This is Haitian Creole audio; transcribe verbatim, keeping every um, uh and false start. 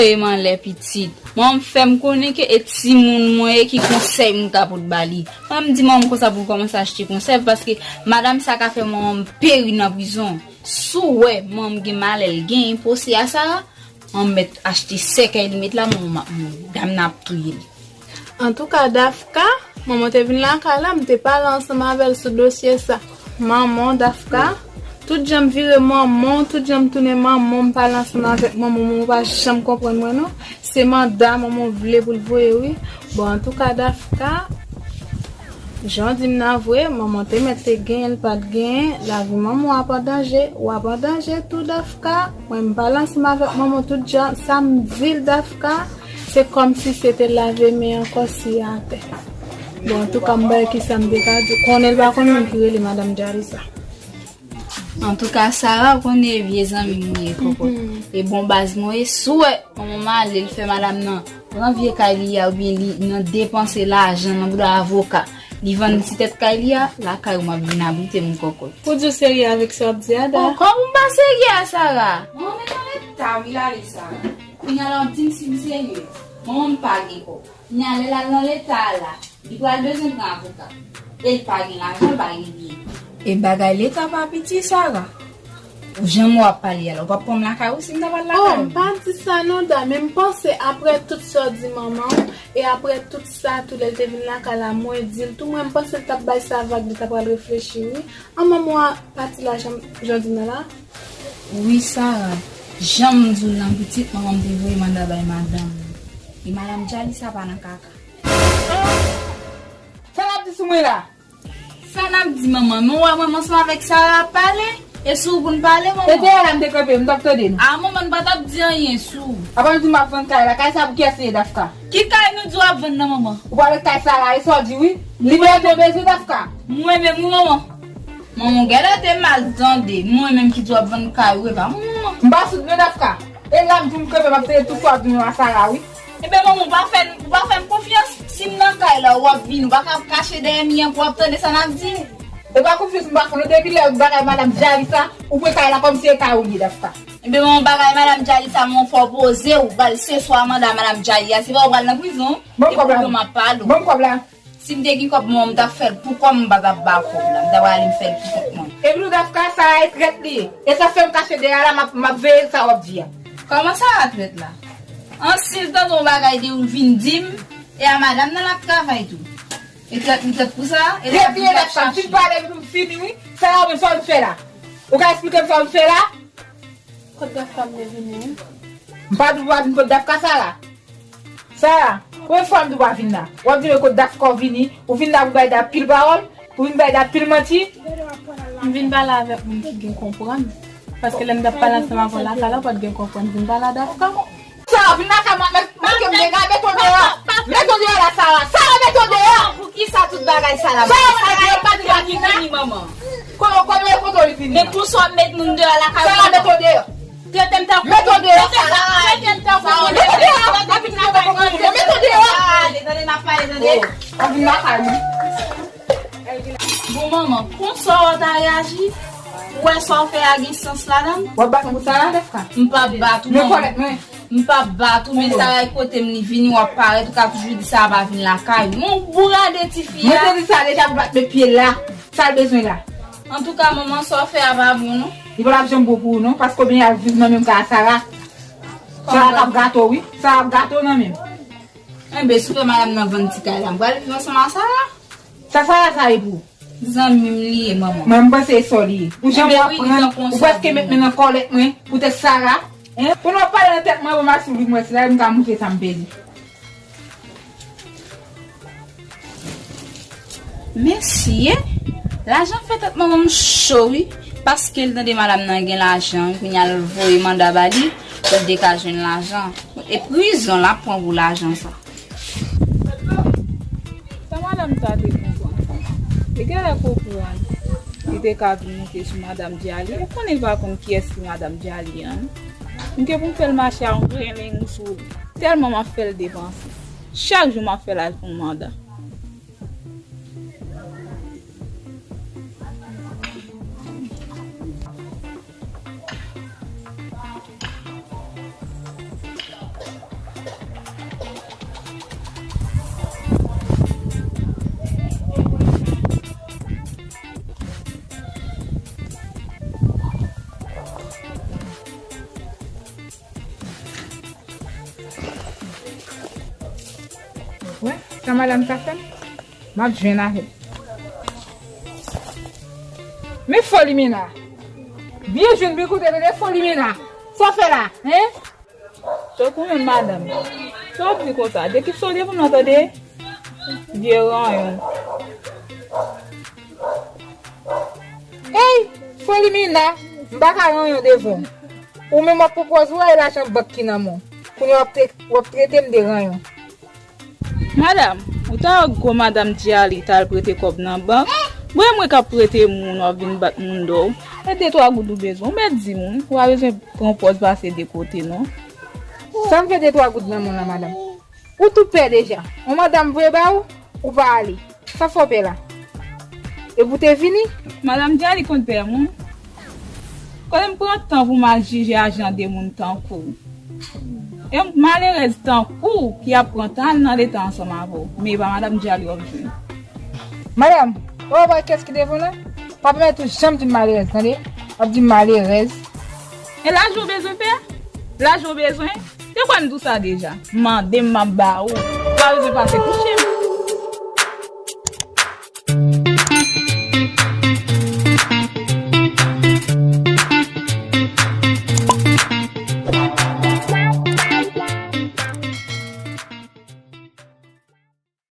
E m anlè pitit. Manman m fè m konnen ke e timoun mwen ye, ki konsèy m ka pot ba li. Mwen m di manman m konsa pou l kòmanse achte konsèv, paske madanm sa ka fè manman m peri nan prizon. Si w wè manman m gen malè, l gen pwose a Sara, manman m mèt achte sèkèy li met la, manman m ap mouri. Dam nan ap touye l. Antouka, Dafka, manman te vin lakay la, m te pale ansanm avè l sou dosye sa. Manman, Dafka, tout jan m vire manman, tout jan m tounen manman, m pale ansanm avèk manman, manman pa janm konprann mwen non. Se manda manman vle pou l voye wi. Bon, antouka, Dafka, jan w di m nan vre, manman te mèt te genyen, l pa t genyen, lavi manman w ap an danje, w ap an danje tou, Dafka. Mwen, m pale ansanm avèk manman tout jan, sa m di l, Dafka, se kòmsi se te lave men ankò siye atè. Bon, antouka, m bay kisa m te ka di. Konnen l pa konn moun ki rele madanm Jarisa. Antouka, Sara, ou konnen e vye zanmi m ou ye, kòkòt. E bon baz mwen ye, si w wè manman m ale, l fè madanm nan pran vye kay li a, oubyen li nan depanse lajan nan bouda avoka. Li vann ti tèt kay li a, lakay ou m ap vin abrite m, kòkòt. Ou di w serye avèk sa w ap di a, Da? Oh, kòman m pa serye a, Sara? Manman m nan leta wi l ale, Sara. Kounye a la w ap di m si m serye. Manman m pa gen kòb. Kounye a lè l al nan leta a la, li pral bezwen pran avoka. E l pa gen lajan, l pa gen byen. E bagay leta pa piti, Sara. Ou jan w ap pale a la, ou p ap pran m lakay ou si m ta pral lakay ou? Oh, m pa di sa non, Da, men m panse aprè tout sa w di manman w, e aprè tout sa tou lè l te vin lakay la, mwen di l tou, mwen m panse l t ap bay sa vag, li ta pral reflechi wi. An manman w pati la jan, jan w di m nan la? Wi, Sara, jan m di w nan pitit, manman m te voye manda bay madanm li. E madanm Djali sa pa nan kaka. Sa n ap di sou mwen la? Sa n ap di manman? Nou wè mwen ansanm avèk Sara ap pale? E sou ou pou n pale, manman? E dèyè la m te kanpe, m t ap tande nou. A, manman, nou pa t ap di anyen sou ou. Apa nou di m ap vann kay la? Kay sa pou kiyès li ye, Dafka? Ki kay nou di w ap vann nan, manman? Ou pale kay Sara, e sa w di wi. Li mwen te bezwen, Dafka. Mwen menm wi, manman. Manman, ou genlè te mal tande. Mwen menm ki di w ap vann kay ou, e pa mwen, manman. M pa soud non, Dafka. E la m di m kanpe, m ap tande tout sa w ap di m a Sara wi. Enben manman, ou pa fè, ou pa fè m konfyans. Si m nan kay la, w ap vini, ou pa ka kache dèyè mi an pou w ap tande sa n ap di. E pa konfyans m pa fè w non, depi lè bagay madanm Djali sa, ou pran kay la kòmsi e kay ou li ye, Dafka. Enben manman, bagay madanm Djali sa, manman, fò w poze w, ou pral seswa manda madanm Djali a, se pa ou pral nan prizon. Ban m kòb la. E pou m ap pale w. Ban m kòb la. Si m te gen kòb mwen, m t ap fè l pou kò m, m pa t ap ba w kòb la. M ta prale m fè l pou kont mwen. Epi tou, Dafka, Sara e trèt li ye. E sa fè m kache dèyè la, m ap, m ap veye sa w ap di a. Kòman Sara trèt la? An, si l tande yon bagay de ou, l vin di m, e a madanm nan l ap travay tou. E trèt li trèt pou sa, e l ap vin ap chache. Trèt li ye, Dafka, m fin pale epi tou m fini wi. Sara, ou menm sa w vin fè la? Ou ka eksplike m sa w vin fè la? Kot Dafka m te vini wi. M pa di w pa vin kot Dafka, Sara. Sara, konbyen fwa m di w pa vin la? W ap di mwen kot Dafka w vini, ou vin la pou bay Da pil pawòl, ou vin bay Da pil manti. M vin pale avèk moun ki gen konprann. Paske lè m t ap pale ansanm avè w lakay la, ou pa t gen konprann. Vin pale a Dafka. Sara, vin lakay mwen, men, men ke m degaje, mete w deyò. Mete w deyò la, Sara. Sara, mete w deyò. Poukisa tout bagay sa la? Sara, mete w deyò, m pa di w pa vin la. Kote, kote, kote w vini? Men pou sa w ap met moun deyò lakay ou. Sara, mete w deyò. Trete m tankou... Mete w deyò, Sara. Trete m tankou moun. Mete w deyò. Mete w deyò. Tande, tande, n ap pale, tande. Oh, w ap vin lakay mwen. Bon, manman, konsa w ta reyaji? Ou wè sa w fè a gen sans ladan l? W ap bat mwen pou Sara, Dafka? M p ap bat ou, manman. Men kòlèt mwen. M p ap bat ou, men Sara e kote m li vini, w ap parèt, ou ka toujou di Sara pa vin lakay ou. Yon bourade tifi a. Mwen te di sa deja pou bat men pye l la. Sa l bezwen la? Antouka, manman, sa w fè a pa bon, non. Li pa t ap janm bon pou ou, non, paske w byen al viv nan menm kay a Sara. Sara t ap gate w, wi. Sara ap gate w nan menm. Enben, si w fè madanm nan vann ti kay la, m pral viv ansanm a Sara. Sa Sara sa ye pou ou? Zanmi m li ye, manman. Mwen, m panse e sè w li ye. Pou jan w ap pran, ou prèske met men nan kòlèt mwen poutèt Sara. Hein? Pandan w ap pale nan tèt mwen, bon, m al sou liv mwen, se la m ka montre sa m pèdi. Mesye, lajan fè tèt manman m cho wi, paske l tande madanm nan gen lajan, kounye a l voye manda ba li pou l te ka jwenn lajan. E prizon l ap pran pou lajan sa. Sa madanm sa te konprann? Li genlè konprann li te ka vin monte sou madanm Djali. Ou konnen li pa konn kiyès ki madanm Djali an. M gen pou m fè l mache a yon grenn lengou sou li. Tèlman m ap fè l depanse. Chak jou m ap fè l al fè yon manda. Wè, sa madanm sa fè m, m ap jwenn avè l. Men foli Mina. Byen jwenn, byen koute, tande foli Mina. Sa w fè la, en? Tankou menm madanm. Sa w di konsa? De ki sou devan nan tande? Vye ranyon. Ey, foli Mina, m pa ka ranyon devan w. Ou menm w ap pran pòz ou e lajan bank ki nan men w. Kounye a w ap tre-, w ap trete m de ranyon. Madanm, ou ta wè gwo madanm Djali t al prete kòb nan bank. Mwen, mwen k ap prete moun, w ap vin bat moun do. E de twa goud ou bezwen, ou mèt di m wi. Ou pa bezwen pran pòz pase de kote, non. Sa m fè de twa goud nan men w la, madanm? Ou tou pè deja. On madanm voye ba ou, ou pa ale. Sa fè w pè la? E pou te vini? Madanm Djali konn pè moun. Kote m pran tan pou m al jije ajan de moun tankou w? E malerèz tankou w ki ap pran tan al nan leta ansanm avè w. Men e pa madanm Djali w ap jwenn. Madanm, ou pa wè kès ki devan w la? Pa pèmèt ou janm di m malerèz, tande? W ap di m malerèz. E lajan w bezwen, pè? Lajan w bezwen? Te kwè m di w sa deja. Mande m, m ap ba ou. Ou pa bezwen pase kouche.